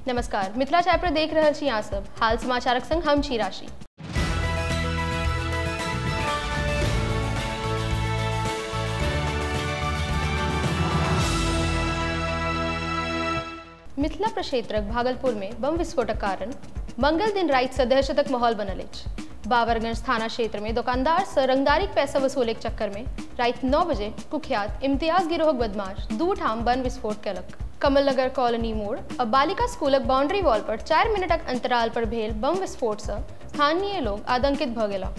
नमस्कार, मिथिला चाय पर देख रहल छी अहाँ सब। हाल समाचारक संग हम छी राशि। मिथिला प्रक्षेत्रक भागलपुर में बम विस्फोटक कारण मंगल दिन राति से दहशतक माहौल बनल अछि। बाबरगंज थाना क्षेत्र में दुकानदार से रंगदारीक पैसा वसूले के चक्कर में राति 9 बजे कुख्यात इम्तियाज गिरोहक बदमाश 2 ठाम बम विस्फोट केलक। कमलनगर कॉलोनी मोड़ और बालिका स्कूलक बाउंड्री वॉल पर 4 मिनटक अंतराल पर भेल बम विस्फोट से स्थानीय लोग आतंकित भ गेला।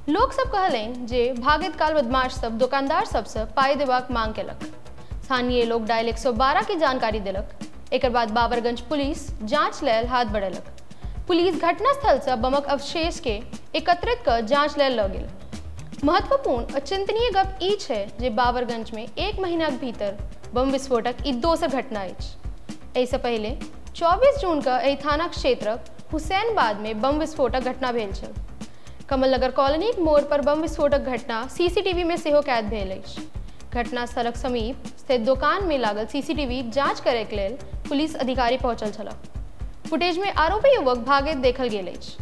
लोक सब कहलनि जे भागैत काल बदमाश सब दुकानदार सबसे पाई देबाक मांग केलक। स्थानीय लोग डायल 112 के जानकारी देलक। एकर बाद बाबरगंज पुलिस जांच लेल हाथ बढ़ेलक। पुलिस घटनास्थल से बमक अवशेष के एकत्रित कर जांच लेल लऽ गेल। महत्वपूर्ण और चिंतनीय गप ई छै जे बाबरगंज में 1 महीनाक भीतर बम विस्फोटक ई दोसर घटना अछि। एहिसँ पहिले 24 जून के एहि थाना क्षेत्रक हुसैनबाद में बम विस्फोटक घटना भेल छल। कमलनगर कॉलोनीक मोड़ पर बम विस्फोटक घटना सीसीटीवी में सेहो कैद भेल अछि। घटनास्थलक समीप स्थित दोकान में लागल सीसीटीवी जांच करैके लेल पुलिस अधिकारी पहुंचल छलाह। फुटेज में आरोपी युवक भागैत देखल गेल अछि।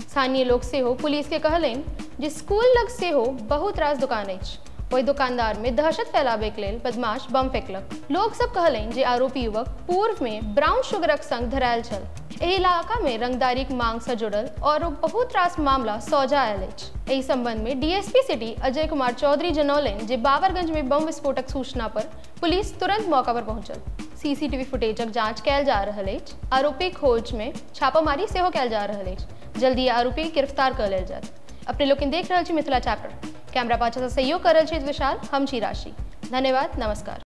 स्थानीय लोक सेहो पुलिस के कहलनि जे स्कूल लग सेहो बहुत रास दुकान अछि। ओहि दुकानदार में दहशत फैलाबैके लेल बदमाश बम फेंकलक। लोक सब कहलनि जे आरोपी युवक पूर्व में ब्राउन शुगरक संग धरायल छल। एहि इलाका में रंगदारीक मांग से जुड़ल और बहुत रास मामला सोझा आयल अछि। एहि संबंध में डीएसपी सिटी अजय कुमार चौधरी जनौलनि जे बाबरगंज में बम विस्फोटक सूचना पर पुलिस तुरंत मौका पर पहुंचल। सीसीटीवी फुटेजक जांच कयल जा रहल अछि। आरोपी खोज में छापामारी सेहो कयल जा रहल अछि। जल्दी आरोपी गिरफ्तार कऽ लेल जायत। अपने लोकनि देख रहल छी मिथिला चैप्टर। कैमरा पाछा से सहयोग कर रहल छी विशाल, हम छी राशि। धन्यवाद, नमस्कार।